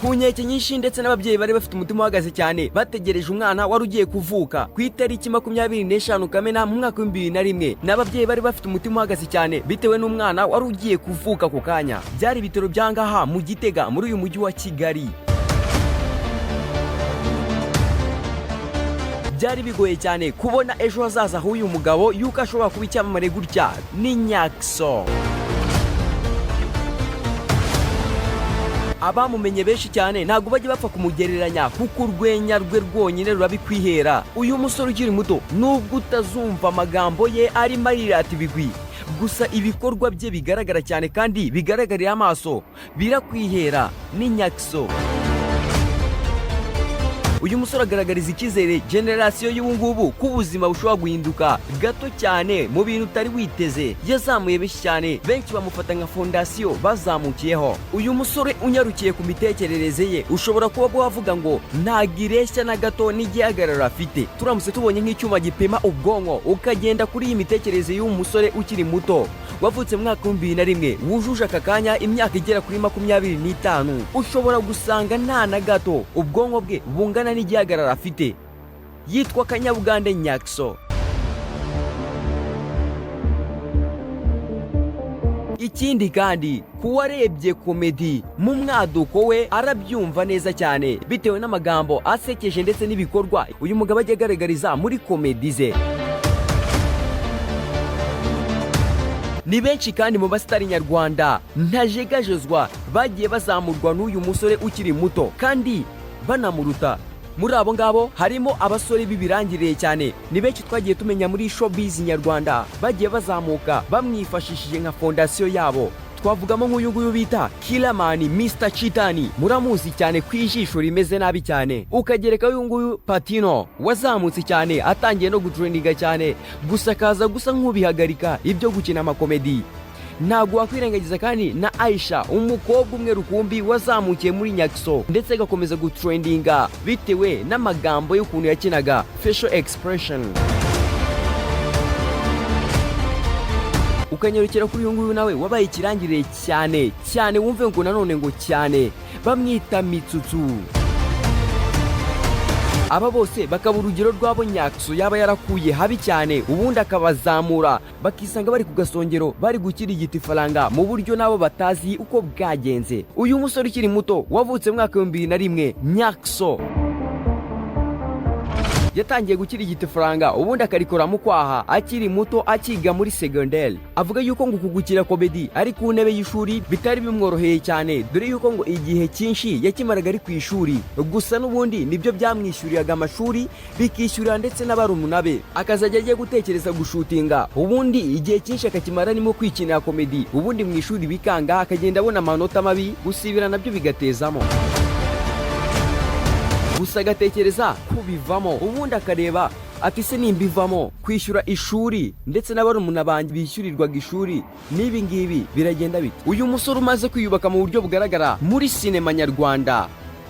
Ku nkeke nyinshi ndetse n'ababyeyi bari bafite umutima uhagaze cyane, bategereje umwana wari ugiye kuvuka ku itariki 25 Kamena mu mwaka wa 2001. N'ababyeyi bari bafite umutima uhagaze cyane bitewe n'umwana wari ugiye kuvuka ako kanya. Byari ibitaro byangaha mu Gitega, muri uyu mujyi wa Kigali. Byari bigoye cyane kubona ejo hazaza h'uyu mugabo yuko ashobora kuba icyamamare gutya. Ni Nyaxo. Abamumenye benshi cyane ntabwo bajya bapfa kumugereranya, kuko urwenya rwe rwonyine rurabikwihera. Uyu musore ukiri muto, nubwo utazumva amagambo ye arimo arirata ibigwi, gusa ibikorwa bye bigaragara cyane kandi bigaragarira amaso birakwihera. Ni Nyaxo. Uyu musore agaragariza icyizere generasiyo y'ubu ngubu ko ubuzima bushobora guhinduka gato cyane mu bintu utari witeze. Yazamuye benshi cyane, benshi bamufata nka fondasiyo bazamukiyeho. Uyu musore, unyarukiye ku mitekerereze ye, ushobora kuba wavuga ngo ntabwo ireshya na gato n'igihagararo afite. Turamutse tubonye nk'icyuma gipima ubwonko, ukagenda kuri iyi mitekerereze y'uyu musore ukiri muto wavutse mu mwaka wa 2001, wujuje aka kanya imyaka igera kuri 25, ushobora gusanga nta na gato ubwonko bwe bungana n'igihagararo afite. Yitwa Kanyabugande Nyaxo. Ikindi kandi, kuwarebye komedi mu mwaduko we arabyumva neza cyane, bitewe n'amagambo asekeje ndetse n'ibikorwa uyu mugabo ajya agaragariza muri komedi ze. Ni benshi kandi mu basitari nyarwanda ntajegajezwa bagiye bazamurwa n'uyu musore ukiri muto kandi banamuruta. Muri abo ngabo harimo abasore b'ibirangirire cyane. Ni benshi twagiye tumenya muri showbiz nyarwanda bagiye bazamuka bamwifashishije nka fondasiyo yabo. Twavugamo nk'uyu nguyu bita Killaman, Mr Chitani, muramuzi cyane ku ijisho rimeze nabi cyane. Ukagereka uyu nguyu Patino wazamutse cyane, atangiye no gutrendinga cyane, gusa akaza gusa nk'ubihagarika ibyo gukina amakomedi. Ntabwo wakwirengagiza kandi na Aisha, umukobwa umwe rukumbi wazamukiye muri Nyaxo ndetse agakomeza gutrendinga bitewe n'amagambo y'ukuntu yakinaga, facial expression. Ukanyarukira kuri uyu nguyu nawe wabaye ikirangirire cyane cyane, wumve ngo nanone ngo cyane, bamwita Mitsutsu. Aba bose bakaba urugero rw'abo Nyaxo yaba yarakuye habi cyane, ubundi akabazamura bakisanga bari ku gasongero, bari gukirigita ifaranga mu buryo nabo batazi uko bwagenze. Uyu musore ukiri muto wavutse mu mwaka wa 2001, Nyaxo, yatangiye gukirigita ifaranga ubundi akarikora mu kwaha akiri muto, akiga muri segonderi. Avuga yuko ngo kugukira komedi ari ku ntebe y'ishuri bitari bimworoheye cyane, dore yuko ngo igihe cyinshi yakimaraga ari ku ishuri. Gusa n'ubundi nibyo byamwishyuriraga amashuri, bikishyurira ndetse n'abarumuna be. Akazajya agiye gutekereza gushutinga, ubundi igihe cyinshi akakimara arimo kwikinira komedi, ubundi mu ishuri bikanga, akagenda abona amanota mabi, gusibira nabyo bigatezamo. Gusa agatekereza kubivamo, ubundi akareba ati: "Se nimbivamo, kwishyura ishuri ndetse n'abarumuna banjye bishyurirwaga ishuri n'ibi ngibi biragenda bite?" Uyu musore umaze kwiyubaka mu buryo bugaragara muri sinema nyarwanda,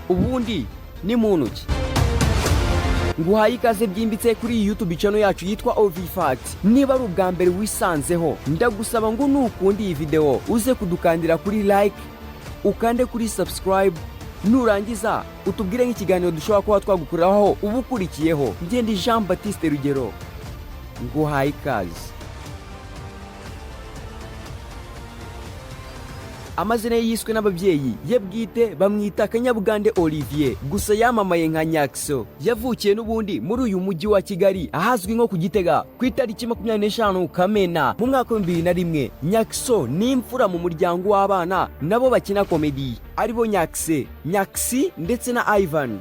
ubundi ni muntu ki? Nguhaye ikaze byimbitse kuri iyi YouTube channel yacu yitwa OV Fact. Niba ari ubwa mbere wisanzeho, ndagusaba ngo nukunda iyi video uze kudukandira kuri like, ukande kuri subscribe, nurangiza utubwire nk'ikiganiro dushobora kuba twagukoreraho uba ukurikiyeho. Ngende Jean Baptiste Rugero, nguhaye ikaze. Amazina ye yiswe n'ababyeyi ye bwite bamwita Kanyabugande Olivier, gusa yamamaye nka Nyaxo. Yavukiye n'ubundi muri uyu mujyi wa Kigali, ahazwi nko ku Gitega, ku itariki 25 Kamena mu mwaka wa 2001. Nyaxo ni imfura mu muryango w'abana nabo bakina komedi, aribo Nyakse, Nyaxi ndetse na Ivan.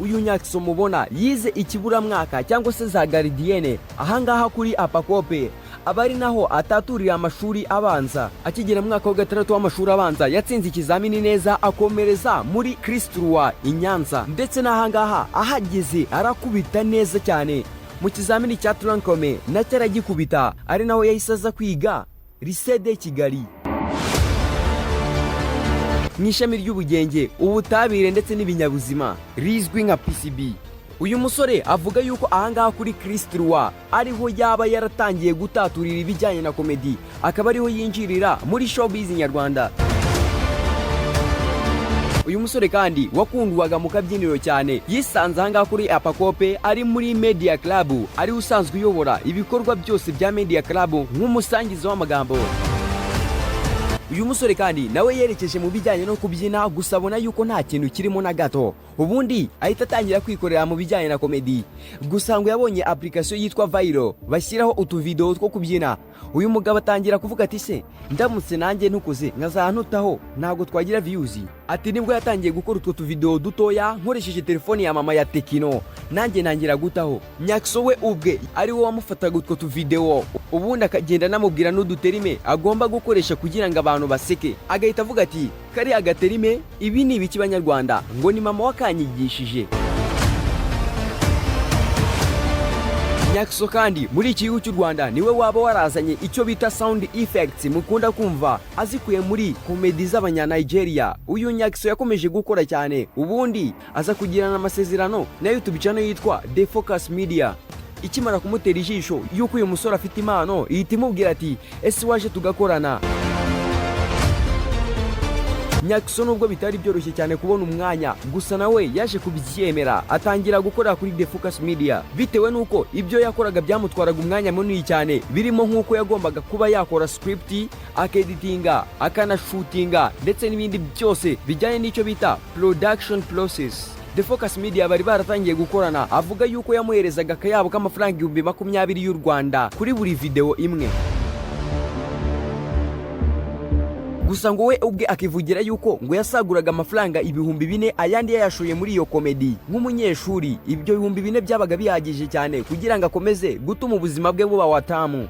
Uyu Nyaxo mubona yize ikiburamwaka cyangwa se za garidiyene ahangaha kuri Apakope, aba ari naho ataturira amashuri abanza. Akigera mu mwaka wa gatandatu w'amashuri abanza yatsinze ikizamini neza, akomereza muri Kristruwa i Nyanza, ndetse n'ahangaha ahageze arakubita neza cyane mu kizamini cya tronc commun, nacyo aragikubita, ari naho yahise aza kwiga Lycée de Kigali mu ishami ry'ubugenge, ubutabire ndetse n'ibinyabuzima rizwi nka PCB. Uyu musore avuga yuko ahangaha kuri Christ Roi ariho yaba yaratangiye gutaturira ibijyanye na comedy, akaba ariho yinjirira muri showbiz nyarwanda. Uyu musore kandi wakundwaga mu kabyiniro cyane, yisanze ahangaha kuri Apacope ari muri Media Club, ariwe usanzwe uyobora ibikorwa byose bya Media Club nk'umusangiza w'amagambo. Uyu musore kandi nawe yerekeje mu bijyanye no kubyina, gusa abona yuko nta kintu kirimo na gato, ubundi ahita atangira kwikorera mu bijyanye na comedy. Gusa ngo yabonye application yitwa Vayiro bashyiraho utuvidewo two kubyina. Uyu mugabo atangira kuvuga ati: "Se ndamutse nanjye ntukoze nkazantutaho, ntabwo twagira views?" Ati: "Nibwo yatangiye gukora utwo tuvidewo dutoya nkoresheje telefoni ya mama ya Tecno, nanjye ntangira gutaho." Nyaxo we ubwe ari we wamufataga utwo tuvidewo, ubundi akagenda anamubwira n'uduterime agomba gukoresha kugira ngo abantu baseke, agahita avuga ati: "Kariya gaterime, ibi ni ibiki Banyarwanda?" Ngo ni mama wakanyigishije. Nyaxo kandi muri iki gihugu cy'u Rwanda niwe waba warazanye icyo bita sound effects mukunda kumva, azikuye muri comedy z'abanya-Nigeria. Uyu Nyaxo yakomeje gukora cyane, ubundi aza kugirana amasezerano na YouTube channel yitwa The Focus Media. Ikimara kumutera ijisho yuko uyu musore afite impano, ihita imubwira ati: "Ese waje tugakorana?" Nyaxo nubwo bitari byoroshye cyane kubona umwanya, gusa nawe yaje kubyemera, atangira gukorera kuri The Focus Media, bitewe n'uko ibyo yakoraga byamutwaraga umwanya munini cyane, birimo nk'uko yagombaga kuba yakora script, akeditinga, akanashutinga, ndetse n'ibindi byose bijyanye n'icyo bita production process. The Focus Media bari baratangiye gukorana, avuga yuko yamuherezaga akayabo k'amafaranga 20,000 y'u Rwanda kuri buri video imwe. Gusa ngo we ubwe akivugira yuko ngo yasaguraga amafaranga 4000, ayandi yayashoye muri iyo comedy. Nk'umunyeshuri, ibyo 4000 byabaga bihagije cyane kugira ngo akomeze gutuma ubuzima bwe buba watamu.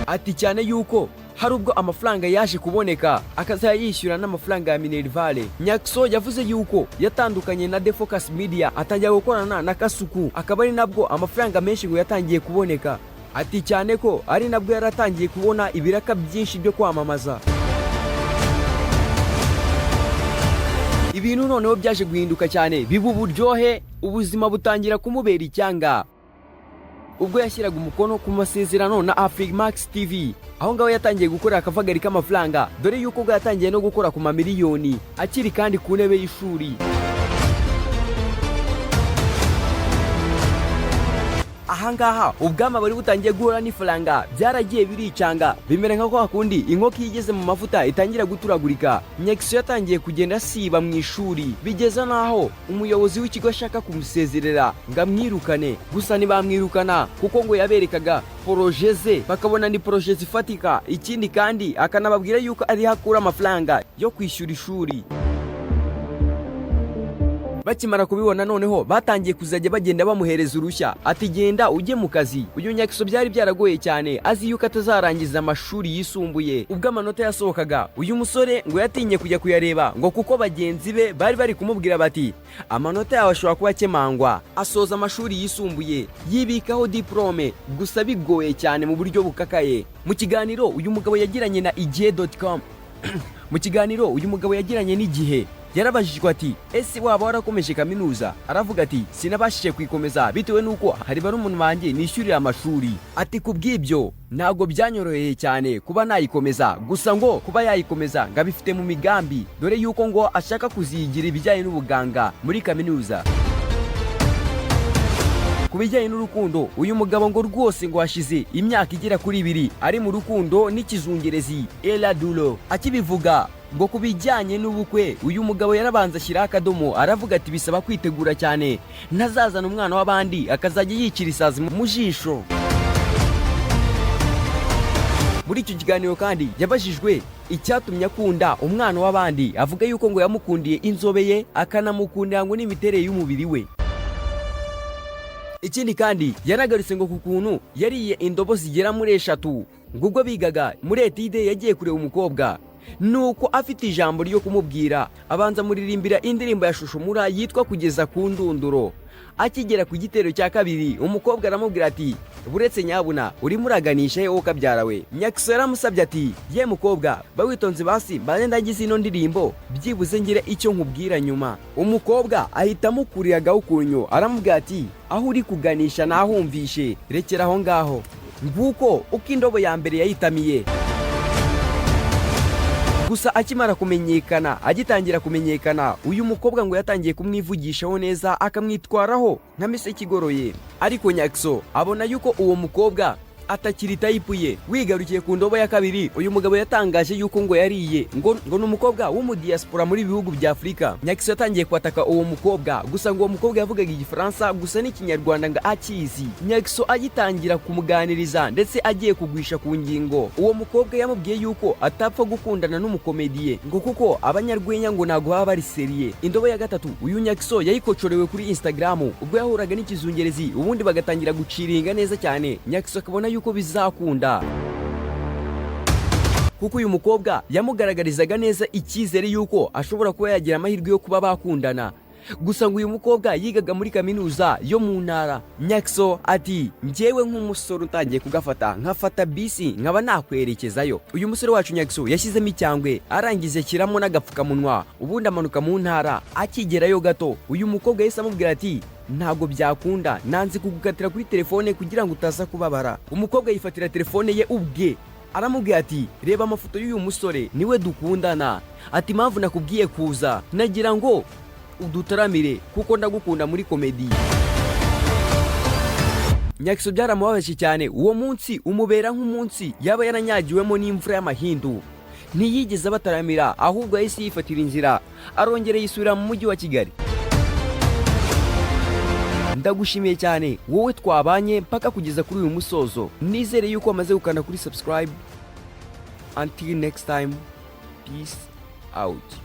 Ati cyane yuko hari ubwo amafaranga yaje kuboneka akazajya yishyura n'amafaranga ya minerval. Nyaxo yavuze yuko yatandukanye na The Focus Media, atangira gukorana na Kasuku, akaba ari nabwo amafaranga menshi ngo yatangiye kuboneka. Ati cyane ko ari nabwo yaratangiye kubona ibiraka byinshi byo kwamamaza. Ibintu noneho byaje guhinduka cyane, biba uburyohe, ubuzima butangira kumubera icyanga ubwo yashyiraga umukono ku masezerano na Afrimax TV. Aho ngaho yatangiye gukora akavagari k'amafaranga, dore yuko ubwo yatangiye no gukora ku mamiliyoni akiri kandi ku ntebe y'ishuri. Ahangaha ubwama bari butangiye guhura n'ifaranga, byaragiye biricanga, bimera nka kwa kundi inkoko iyo igeze mu mavuta itangira guturagurika. Nyaxo yatangiye kugenda asiba mu ishuri, bigeza n'aho umuyobozi w'ikigo ashaka kumusezerera ngo amwirukane. Gusa ntibamwirukana, kuko ngo yaberekaga projet ze bakabona ni projet zifatika, ikindi kandi akanababwira yuko ariho akura amafaranga yo kwishyura ishuri. Bakimara kubibona, noneho batangiye kuzajya bagenda bamuhereza urushya, ati: "Genda ujye mu kazi." Uyu Nyaxo byari byaragoye cyane, azi yuko atazarangiza amashuri yisumbuye. Ubwo amanota yasohokaga, uyu musore ngo yatinye kujya kuyareba, ngo kuko bagenzi be bari bari kumubwira bati: "Amanota yawe ashobora kuba akemangwa." Asoza amashuri yisumbuye, yibikaho diplôme, gusa bigoye cyane mu buryo bukakaye. Mu kiganiro uyu mugabo yagiranye na igihe.com, mu kiganiro uyu mugabo yagiranye n'Igihe, yarabajijwe ati: "Ese waba warakomeje kaminuza?" Aravuga ati: "Sinabashije kuyikomeza bitewe n'uko hari barumuna banjye nishyurira amashuri." Ati: "Ku bw'ibyo ntabwo byanyoroheye cyane kuba nayikomeza." Gusa ngo kuba yayikomeza ngo abifite mu migambi, dore yuko ngo ashaka kuzigira ibijyanye n'ubuganga muri kaminuza. Ku bijyanye n'urukundo, uyu mugabo ngo rwose ngo hashize imyaka igera kuri 2 ari mu rukundo n'ikizungerezi Ella Duro. Akibivuga ngo ku bijyanye n'ubukwe, uyu mugabo yarabanza ashyiraho akadomo, aravuga ati: "Bisaba kwitegura cyane, ntazazana umwana w'abandi akazajya yicira isazi mu jisho." Muri icyo kiganiro kandi yabajijwe icyatumye akunda umwana w'abandi, avuga yuko ngo yamukundiye inzobe ye, akanamukundira ngo n'imiterere y'umubiri we. Ikindi kandi yanagarutse ngo ku kuntu yariye indobo zigera muri eshatu, ngo ubwo bigaga muri étude yagiye kureba umukobwa, nuko afite ijambo ryo kumubwira, abanza muririmbira indirimbo ya Shushumura yitwa "Kugeza ku ndunduro". Akigera ku gitero cya kabiri, umukobwa aramubwira ati: "Buretse nyabuna, urimo uraganisha he, wowe kabyara we?" Nyakiso yaramusabye ati: "Ye mukobwa, ba witonze, basi mbanze ndagize ino ndirimbo, byibuze ngire icyo nkubwira nyuma." Umukobwa ahita amukurira agahukunyo, aramubwira ati: "Aho uri kuganisha nahumvishe, rekera aho ngaho." Nguko uko indobo ya mbere yayitamiye. Gusa akimara kumenyekana, agitangira kumenyekana, uyu mukobwa ngo yatangiye kumwivugishaho neza, akamwitwaraho nka miseke igoroye, ariko Nyakiso abona yuko uwo mukobwa atakiri type ye. Wigarukiye ku ndobo ya kabiri, uyu mugabo yatangaje yuko ngo yariye ngo ni umukobwa w'umudiyasipora muri bihugu bya Afurika. Nyakiso yatangiye kwataka uwo mukobwa, gusa ngo uwo mukobwa yavugaga Igifaransa gusa n'Ikinyarwanda ngo akizi. Nyakiso agitangira kumuganiriza ndetse agiye kugwisha ku ngingo, uwo mukobwa yamubwiye yuko atapfa gukundana n'umukomediye, ngo kuko abanyarwenya ngo ntabwo baba bari sérieux. Indobo ya gatatu, uyu Nyakiso yayikocorewe kuri Instagram ubwo yahuraga n'ikizungerezi, ubundi bagatangira guciringa neza cyane. Nyakiso akabona yuko bizakunda, kuko uyu mukobwa yamugaragarizaga neza icyizere yuko ashobora kuba yagira amahirwe yo kuba bakundana. Gusa ngo uyu mukobwa yigaga muri kaminuza yo mu ntara. Nyakiso ati: "Njyewe nk'umusore utangiye kugafata, nkafata bisi nkaba nakwerekezayo." Uyu musore wacu Nyakiso yashyizemo icyangwe, arangiza ashyiramo n'agapfukamunwa, ubundi amanuka mu ntara. Akigerayo gato, uyu mukobwa yahise amubwira ati: "Ntabwo byakunda, nanze kugukatira kuri telefone kugira ngo utaza kubabara." Umukobwa yifatira telefone ye ubwe, aramubwira ati: "Reba amafoto y'uyu musore, niwe dukundana." Ati: "Impamvu nakubwiye kuza, nagira ngo udutaramire kuko ndagukunda muri comedy." Nyakiso byaramubabaje cyane. Uwo munsi umubera nk'umunsi yaba yaranyagiwemo n'imvura y'amahindu. Ntiyigeze abataramira, ahubwo yahise yifatira inzira, arongera yisubira mu mujyi wa Kigali. Ndagushimiye cyane wowe twabanye mpaka kugeza kuri uyu musozo. Nizere yuko wamaze gukanda kuri subscribe. Until next time, peace out.